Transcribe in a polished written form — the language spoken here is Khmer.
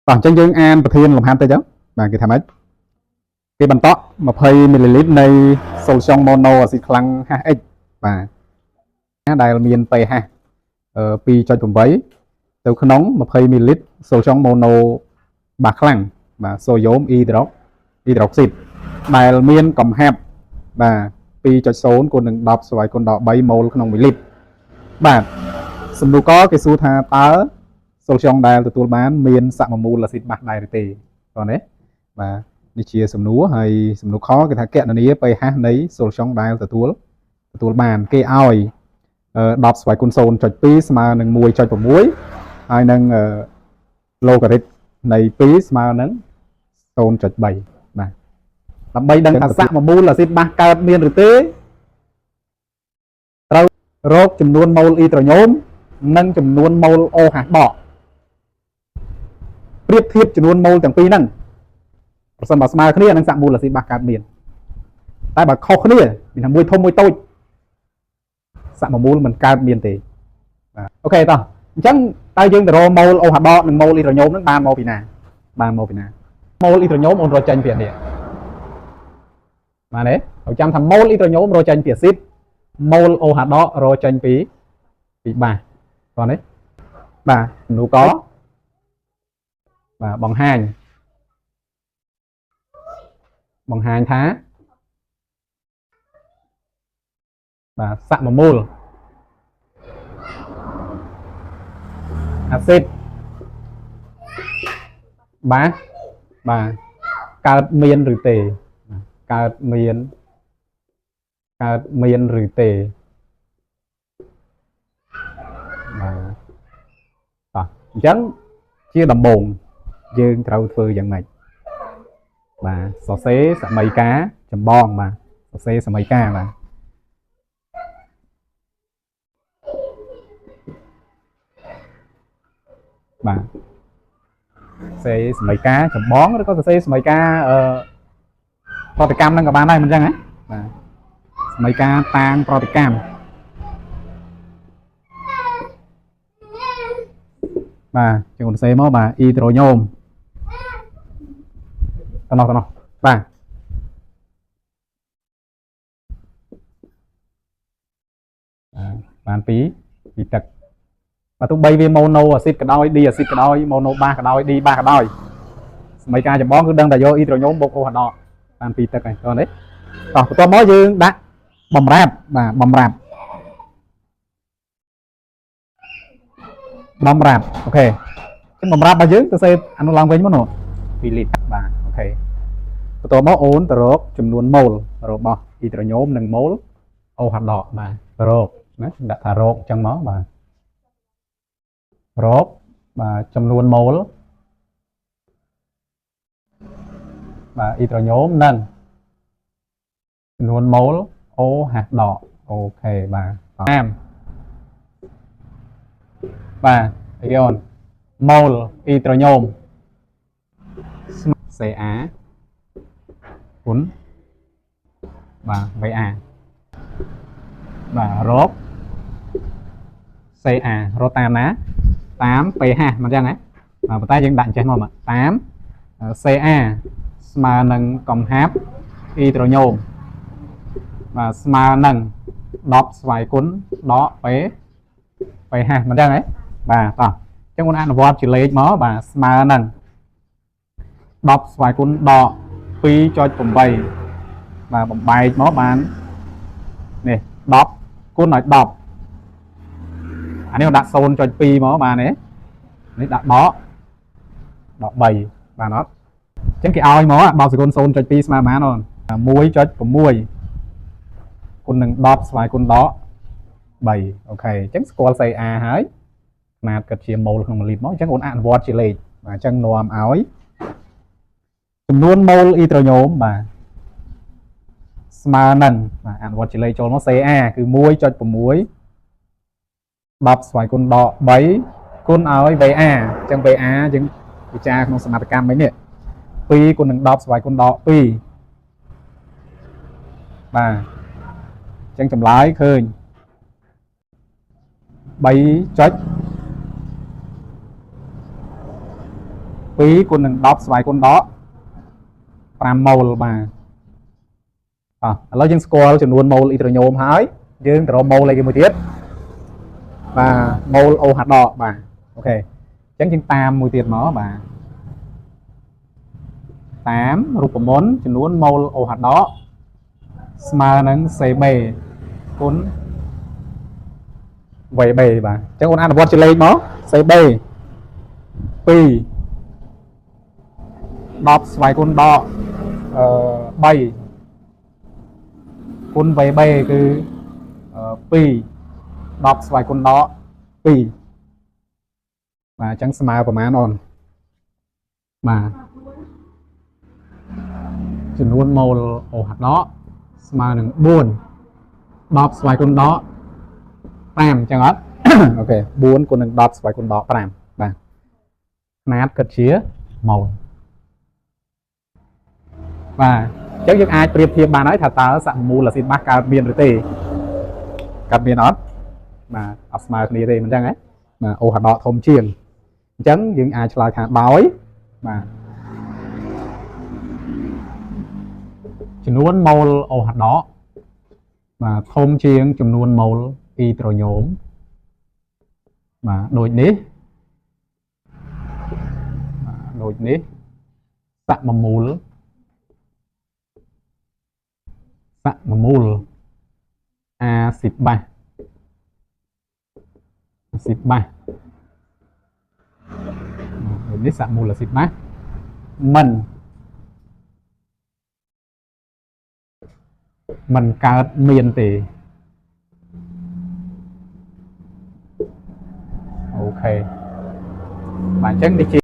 បាទអញ្ចឹងយើងអានប្រធានលំហាត់តិចទៅបាទគេថាម៉េចគេបន្តក់20មីលីលីត្រនៃ solution mono អាស៊ីតខ្លាំង HX បាទដែលមាន pH 2.8ទៅក្នុង20មីលីលីត្រ solution mono បាសខ្លាំងបាទ sodium hydroxide ដែលមានកំហាប់បាទ2.0គុណនឹង10ស្វ័យគុណដល់3ម៉ូលក្នុង1លីត្របាទសំណួរកគេសួរថាតើ solution ដែលទទួលបានមានសមមូលអាស៊ីតបាសដែរឬទេតោះនេះបាទនេះជាសំណួរហើយសំណួរខគេថាកណនា pH នៃ solution ដែលទទួលទទួលបានគេឲ្យ10ស្វ័យគុណ0.2ស្មើនឹង1.6ហើយនឹង logarit នៃ2ស្មើនឹង0.3បាទដើម្បីដឹងថាសមមូលអាស៊ីតបាសកើតមានឬទេត្រូវរកចំនួនម៉ូលអ៊ីត្រូញ៉ូមនិងចំនួនម៉ូល OH ដកប្រៀបធៀបចំនួនម៉ូលទាំងពីរហ្នឹងប្រសិនបើស្មើគ្នានឹងសមមូលអាស៊ីតបាសកើតមានតែបើខុសគ្នាមានថាមួយធំមួយតូចសមមូលមិនកើតមានទេបាទ OK តោះអញ្ចឹងតើយើងទៅរកម៉ូល OH ដកនិងម៉ូលអ៊ីត្រូញ៉ូមហ្នឹងបានមកពីណាបានមកពីណាម៉ូលអ៊ីត្រូញ៉ូមអូនរកចេញពីនេះបាទទេហើយចាំថាម៉ូលអ៊ីត្រូញ៉ូមរកចេញពីអាស៊ីតម៉ូល OH ដករកចេញពីពីបាសតោះនេះបាទសំណួរកបាទបង្ហាញបង្ហាញថាបាទសមមូលអាស៊ីតបាសបាទកើតមានឬទេកើតមានកើតមានឬទេបាទតោះអញ្ចឹងជាដំបូងយើងត្រូវធ្វើយ៉ាងម៉េចបាទសរសេរសមីការចម្បងបាទសរសេរសមីការបាទបាទសរសេរសមីការចម្បងឬក៏សរសេរសមីការអឺប្រតិកម្មហ្នឹងក៏បានដែរមិនអញ្ចឹងហ៎បាទសមីការតាងប្រតិកម្មបាទជាងសរសេរមកបាទអ៊ីត្រូញ៉ូមតណោះតណោះបាទបានពីពីទឹកបើទោះបីវាម៉ូណូអាស៊ីតក៏ដោយឌីអាស៊ីតក៏ដោយម៉ូណូបាសក៏ដោយឌីបាសក៏ដោយសមីការចម្បងគឺដឹងតែយកអ៊ីត្រូញ៉ូមបូកអូហាដកបានពីទឹកហើយតោះនេះតោះបន្ទាប់មកយើងដាក់បំរាបបាទបំរាបបំរាបអូខេអញ្ចឹងបំរាបរបស់យើងទៅសេអានោះឡើងវិញមកនោះ2លីត្របាទអូខេបន្ទាប់មកអូនទៅរកចំនួនម៉ូលរបស់អ៊ីត្រូញ៉ូមនិងម៉ូលអូហាដកបាទរកណាដាក់ថារកអញ្ចឹងមកបាទរកបាទចំនួនម៉ូលបាទអ៊ីត្រូញ៉ូមនិងចំនួនម៉ូល OH ដកអូខេបាទតាមបាទអីគេអូនម៉ូលអ៊ីត្រូញ៉ូម CA គុណបាទ VA បាទរក CA រកតាមណាតាម pH មិនអញ្ចឹងហ៎បាទប៉ុន្តែយើងដាក់អញ្ចេះមកតាម CA ស្មើនឹងកំហាប់អ៊ីត្រូញ៉ូមបាទស្មើនឹង10ស្វ័យគុណដក P pH មិនអញ្ចឹងហ៎បាទតោះអញ្ចឹងមុនអនុវត្តជាលេខមកបាទស្មើនឹង10ស្វ័យគុណដក2.8បាទបំបែកមកបាននេះ10គុណឲ្យ10អានេះដាក់0.2មកបានទេនេះដាក់ដកដក3បានអត់អញ្ចឹងគេឲ្យមក10សេគុណ0.2ស្មើប៉ុន្មានអូន1.6គុណនឹង10ស្វ័យគុណដក3អូខេអញ្ចឹងស្គាល់ CA ហើយຂະຫນាតគិតជាម៉ូលក្នុង1លីត្រមកអញ្ចឹងអូនអនុវត្តជាលេខបាទអញ្ចឹងនាំឲ្យចំនួនម៉ូលអ៊ីត្រូញ៉ូមបាទស្មើនឹងបាទអនុវត្តជាលេខចូលមក CA គឺ1.6 10ស្វ័យគុណដក3គុណឲ្យ VA អញ្ចឹង VA យើងវិចារក្នុងសមត្ថកម្មមិញនេះ2គុណនឹង10ស្វ័យគុណដក2បាទអញ្ចឹងចម្លើយឃើញ3ចុច 2គុណនឹង10ស្វ័យគុណដក5ម៉ូលបាទអោះឥឡូវយើងស្គាល់ចំនួនម៉ូលអ៊ីត្រូញ៉ូមហើយយើងទៅរកម៉ូលអីគេមួយទៀតបាទម៉ូល OH ដកបាទ OK អញ្ចឹងយើងតាមមួយទៀតមកបាទតាមរូបមន្តចំនួនម៉ូល OH ដកស្មើនឹង CB គុណ VB បាទអញ្ចឹងអូនអនុវត្តជាលេខមក CB 2 10ស្វ័យគុណដកអឺ3គុណ VB គឺ2 10ស្វ័យគុណដក2បាទអញ្ចឹងស្មើប្រមាណអូនបាទចំនួនម៉ូល OH ដកស្មើនឹង4 10ស្វ័យគុណដក5អញ្ចឹងអត់ OK 4គុណនឹង10ស្វ័យគុណដក5បាទខ្នាតគិតជាម៉ូលបាទអញ្ចឹងយើងអាចប្រៀបធៀបបានហើយថាតើសមមូលអាស៊ីតបាសកើតមានឬទេកើតមានអត់បាទអត់ស្មើគ្នាទេមិនអញ្ចឹងហ៎បាទ OH ដកធំជាងអញ្ចឹងយើងអាចឆ្លើយថាដោយបាទចំនួនម៉ូល OH ដកបាទធំជាងចំនួនម៉ូលអ៊ីត្រូញ៉ូមបាទដូចនេះបាទដូចនេះសមមូលសមមូលអាស៊ីតបាសអាស៊ីតបាសដូចនេះសមមូលអាស៊ីតបាសមិនមិនកើតមានទេ OK បាទអញ្ចឹងនេះជា